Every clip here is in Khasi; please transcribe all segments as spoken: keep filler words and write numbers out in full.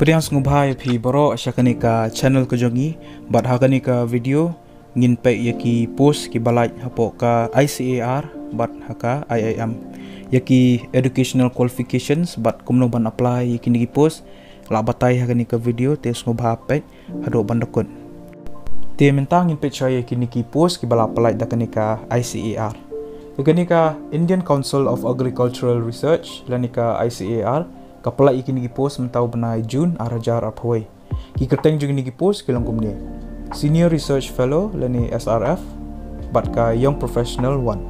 Pdiang sngewbha ïa phi baroh sha kane ka channel ka jong ngi, bad ha kane ka video ngin peit ïa ki post kiba lait hapoh ka I C A R bad ha ka I I M. Ïa ki educational qualifications bad kumno ban apply ïa kine ki post, lah batai ha kane ka video, te sngewbha peit haduh ban da kut. Te mynta ngin peit shuwa ïa kine ki post kiba la pynlait da kane ka I C A R. Ïa kane ka Indian Council of Agricultural Research lane ka I C A R ka pynlait ïa kine ki post mynta u bnai June ar hajar arphew wei. Ki kyrteng jong kine ki post ki long kumne: Senior Research Fellow lane S R F bad ka Young Professional one.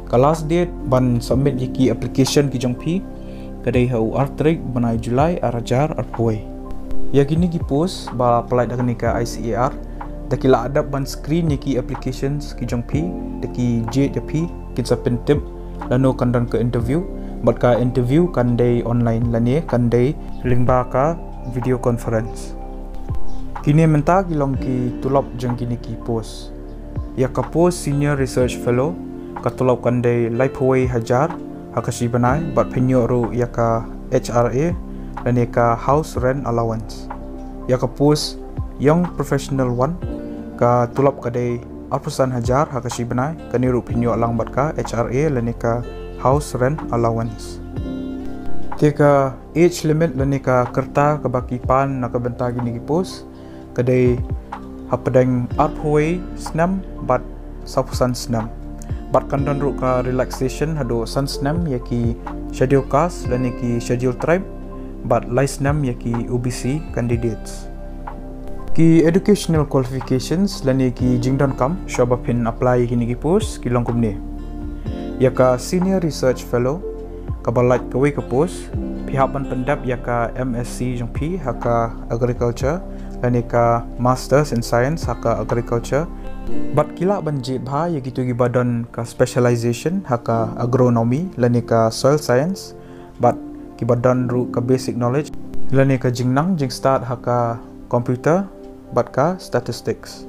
Ka last date ban submit ïa ki application ki jong phi ka dei ha u ar tarik bnai July ar hajar arphew wei. Ïa kine ki post ba pynlait da kane ka I C A R, da ki la dep ban screen ïa ki applications ki jong phi, da ki jied ïa phi, kin sa pyntip lano kan don ka interview, bad ka interview kan dei online lane kan dei lyngba ka video conference. Kine mynta ki long ki tulop jong kine ki post. Ïa ka post Senior Research Fellow, ka tulop kan dei laiphew wei hajar ha ka shi bnai, bad pynïoh ruh ïa ka H R A lane ka House Rent Allowance. Ïa ka post Young Professional one, ka tulop ka dei arphew san hajar ha ka shi bnai, kane ruh pynïoh lang bad ka H R A lane ka House Rent Allowance. Te ka age limit lane ka rta kaba ki pan na ka bynta kine ki post ka dei hapdeng arphew wei snem bad sawphew san snem. Bad kan don ruh ka relaxation haduh san snem ïa ki Schedule Caste lane ki Schedule Tribe, bad lai snem ïa ki O B C candidates. Ki educational qualifications lane ki jingdonkam shuwa ba phin apply ïa kine ki post ki long kumne. Ïa ka Senior Research Fellow, kaba lait kawei ka post, phi hap ban pyndep ïa ka M S c jong phi ha ka Agriculture lane ka Masters in Science ha ka Agriculture. Bad ki lah ban jied bha ïa kito kiba don ka specialization ha ka Agronomy lane ka Soil Science, bad kiba don ruh ka basic knowledge lane ka jingnang jingstad ha ka computer bad ka statistics.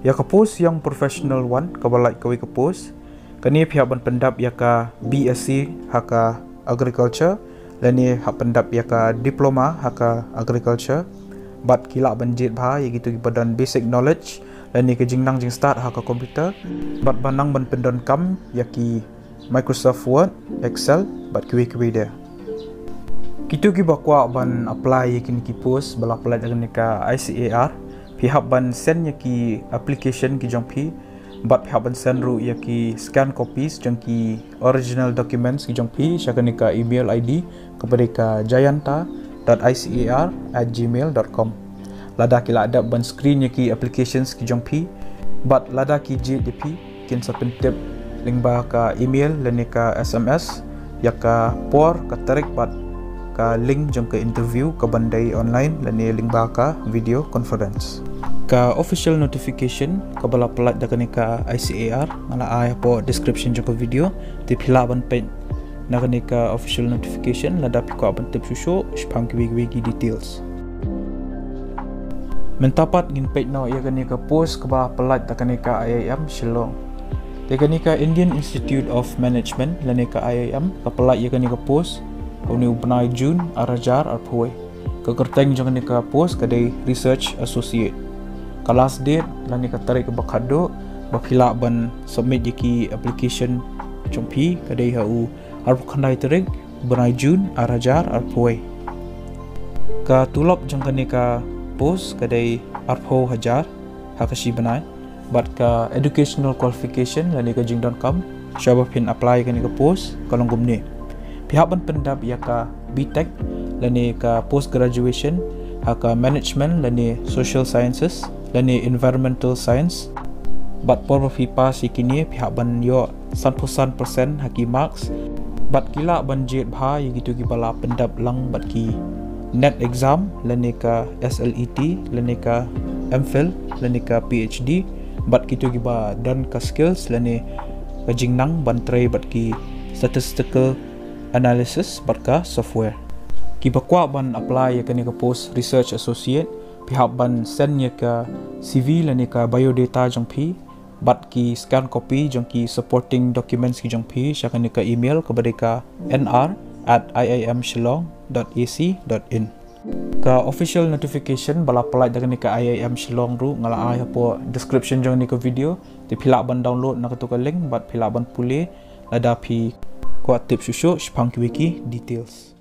Ïa ka post Young Professional one, kaba lait kawei ka post, kane phi hap ban pyndep ïa ka B S c ha ka Agriculture lane hap pyndep ïa ka Diploma ha ka Agriculture. Bad ki lah ban jied bha ïa kito kiba don basic knowledge lane ka jingnang jingstad ha ka computer, bad ba nang ban pyndonkam ïa ki Microsoft Word, Excel, bad kiwei kiwei de. Kito kiba kwah ban apply ïa kine ki post ba la pynlait da kane ka I C A R, phi hap ban send ïa ki application ki jong phi, bad phi hap ban send ruh ïa ki scan copies jong ki original documents ki jong phi sha kane ka email I D, kaba dei ka jayanta dot I C A R at gmail dot com. Lada ki la dep ban screen ïa ki applications ki jong phi, bad lada ki jied ïa phi, kin sa pyntip lyngba ka email lane ka S M S ïa ka por, ka tarik bad ka link jong ka interview kaban dei online lane lyngba ka video conference. Ka official notification kaba la pynlait da kane ka I C A R nga la ai hapoh description jong ka video, te phi lah ban peit na kane ka official notification lada phi kwah ban tip shuh shuh shaphang kiwei kiwei ki details. Mynta pat ngin peit noh ïa kane ka post kaba pynlait da kane ka I I M Shillong. Te kane ka Indian Institute of Management lane ka I I M ka pynlait ïa kane ka post ha une u bnai June ar hajar arphew wei. Ka kyrteng jong kane ka post ka dei Research Associate. Ka last date lane ka tarik kaba khatduh ba phi lah ban submit ïa ki application jong phi ka dei ha u arphew khyndai tarik bnai June ar hajar arphew wei. Ka tulop jong kane ka post ka dei arphew hajar ha ka shi bnai, bad ka educational qualification lane ka jingdonkam shuwa ba phin apply kane ka post ka long kumne. Phi hap ban pyndep ïa ka B Tech lane ka post graduation ha ka Management lane Social Sciences lane Environmental Science. Bad por ba phi pass ïa kine phi hap ban ïoh sanphew san percent ha ki marks. Bad ki lah ban jied bha ïa kito kiba la pyndep lang bad ki NET exam lane ka S L E T lane ka M Phil lane ka P H D, bad kito kiba don ka skills lane ka jingnang ban trei bad ki statistical analysis bad ka software. Kiba kwah ban apply ïa kane ka post Research Associate, phi hap ban send ïa ka C V lane ka biodata jong phi bad ki scan copy jong ki supporting documents ki jong phi sha kane ka email kaba dei ka N R at I I M Shillong dot A C dot in. Ka official notification ba la pynlait da kane ka I I M Shillong ruh nga la ai hapoh description jong kane ka video. Te phi lah ban download na kato ka link bad phi lah ban pule lada phi kwah tip shuh shuh shaphang kiwei ki details.